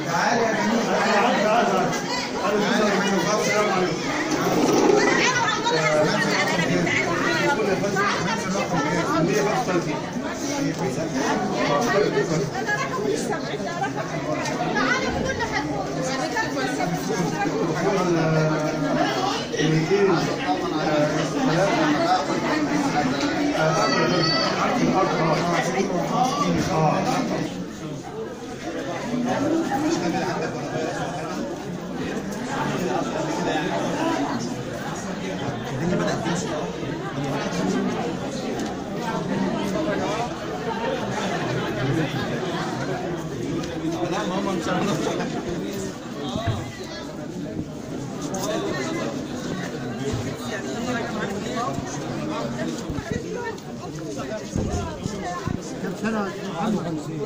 تعالى يا جميل، تعالى تعالى. الدنيا بدأت تمشي. لا ماما مش عارفة. كم سنة؟ 51.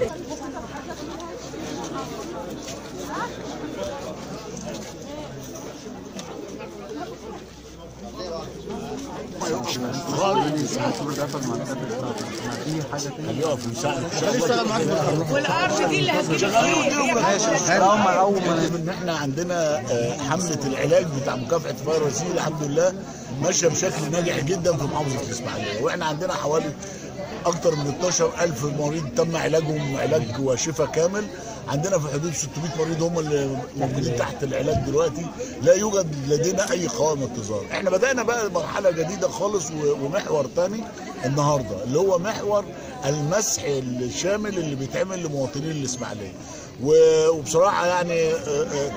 والقرش دي اللي هتجيب. ان احنا عندنا حمله العلاج بتاع مكافحة فيروس سي الحمد لله ماشية بشكل ناجح جدا في محافظة الاسماعيلية، واحنا عندنا حوالي اكثر من 12000 مريض تم علاجهم علاج وشفاء كامل. عندنا في حدود 600 مريض هم اللي موجودين تحت العلاج دلوقتي، لا يوجد لدينا اي قوائم انتظار. احنا بدأنا بقى مرحلة جديدة خالص ومحور تاني النهارده اللي هو محور المسح الشامل اللي بيتعمل لمواطنين الاسماعيلية. وبصراحة يعني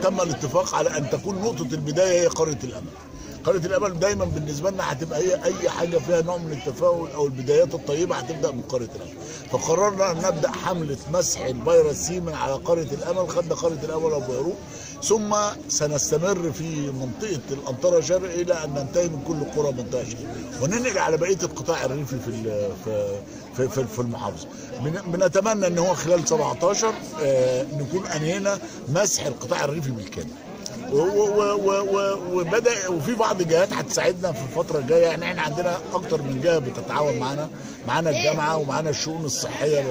تم الاتفاق على ان تكون نقطة البداية هي قرية الامل. قرية الأمل دايما بالنسبة لنا هتبقى هي أي حاجة فيها نوع من التفاؤل أو البدايات الطيبة هتبدأ من قرية الأمل. فقررنا أن نبدأ حملة مسح الفيروس سي من على قرية الأمل، خدنا قرية الأمل أبو ياروق، ثم سنستمر في منطقة الأنطرة شرق إلى أن ننتهي من كل قرى منطقة شرق، وننقل على بقية القطاع الريفي في في في المحافظة. بنتمنى أن هو خلال 17 نكون أنهينا مسح القطاع الريفي بالكامل. وبدا وفي بعض الجهات هتساعدنا في الفترة الجاية، يعني احنا عندنا اكتر من جهة بتتعاون معانا، الجامعة ومعانا الشؤون الصحية،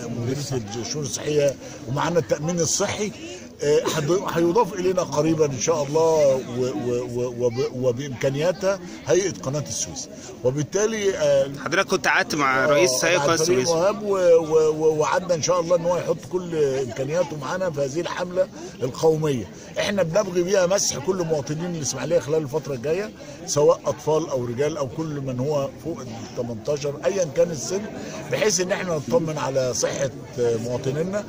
مديرية الشؤون الصحية، ومعانا التامين الصحي. هيضاف الينا قريبا ان شاء الله وبامكانياتها هيئة قناة السويس. وبالتالي حضرتك كنت قعدت مع رئيس هيئة قناة السويس ووعدنا ان شاء الله ان هو يحط كل امكانياته معانا في هذه الحملة القومية. احنا بنبغي بيها مسح كل مواطنين الاسماعيلية خلال الفترة الجاية، سواء اطفال او رجال او كل من هو فوق ال 18 ايا كان السن، بحيث ان احنا نطمن على صحة مواطنينا.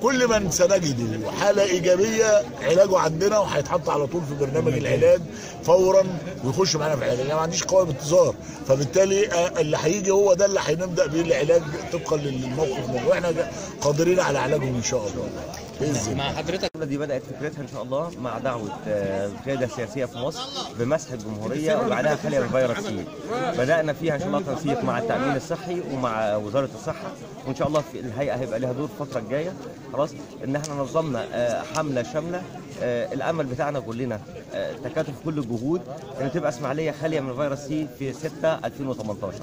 كل من سنجده حاله ايجابية علاجه عندنا وهيتحط على طول في برنامج العلاج فورا ويخش معانا في العلاج. انا ما عنديش قوائم انتظار، فبالتالي اللي هيجي هو ده اللي هنبدا بيه العلاج طبقا للموقف، واحنا قادرين على علاجهم ان شاء الله باذن الله. مع حضرتك دي بدات فكرتها ان شاء الله مع دعوه القيادة السياسية في مصر بمسح الجمهورية وجعلها خالية من فيروس سي. بدانا فيها ان شاء الله تنسيق مع التامين الصحي ومع وزارة الصحة، وان شاء الله في الهيئة هيبقى لها دور الفترة الجاية. خلاص ان احنا نظمنا حمله شاملة. الامل بتاعنا كلنا تكاتف كل الجهود ان تبقى اسماعيليه خالية من فيروس سي في 6/2018.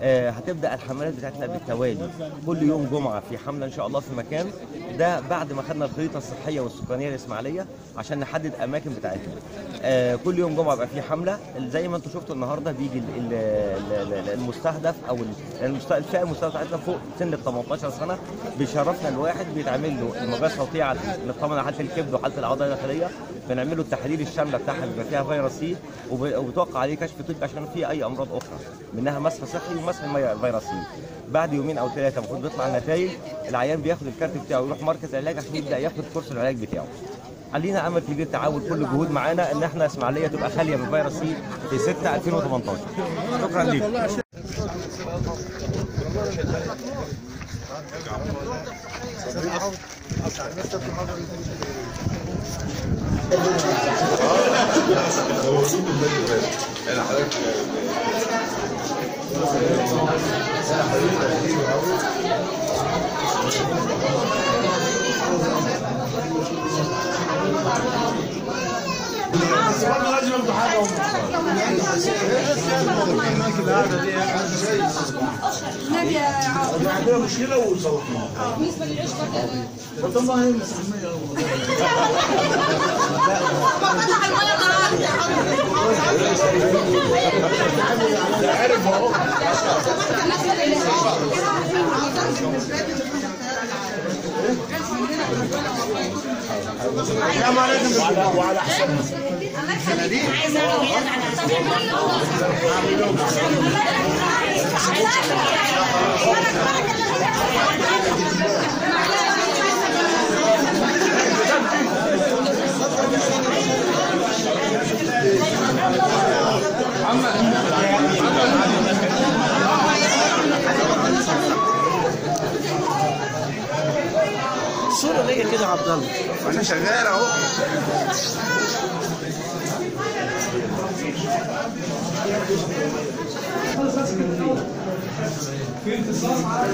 هتبدا الحملات بتاعتنا بالتوالي كل يوم جمعه في حمله ان شاء الله في مكان ده، بعد ما خدنا الخريطة الصحية والسكانيه للاسماعيليه عشان نحدد اماكن بتاعتنا. كل يوم جمعه بقى في حمله زي ما انتم شفتوا النهارده. بيجي المستهدف او الفئة المستهدفة بتاعتنا فوق سن ال 18 سنة، بيشرفنا الواحد بيتعمل له الموجات الصوتية نطمن على حاله الكبد وحاله العضلة الداخلية، بنعمل له التحاليل الشاملة بتاعها بيبقى فيها فيروس سي، وبتوقع عليه كشف طبي عشان في اي امراض اخرى منها مسح صحي ومسح فيروس سي. بعد يومين او ثلاثة المفروض بيطلع النتائج، العيان بياخد الكارت بتاعه ويروح مركز علاج عشان يبدا ياخد كورس العلاج بتاعه. علينا امل كبير تعاون كل الجهود معانا ان احنا اسماعيليه تبقى خالية من فيروس سي في 6/2018. شكرا لكم. بس برضه لازم ياخدوا حاجة. عندنا مشكلة وصلحناها. بالنسبة للعيش برضه طب ما هي عارف اهو. وعلى حسابنا. صورة ليا كده يا عبد الله. انا شغال اهو. في انتصار.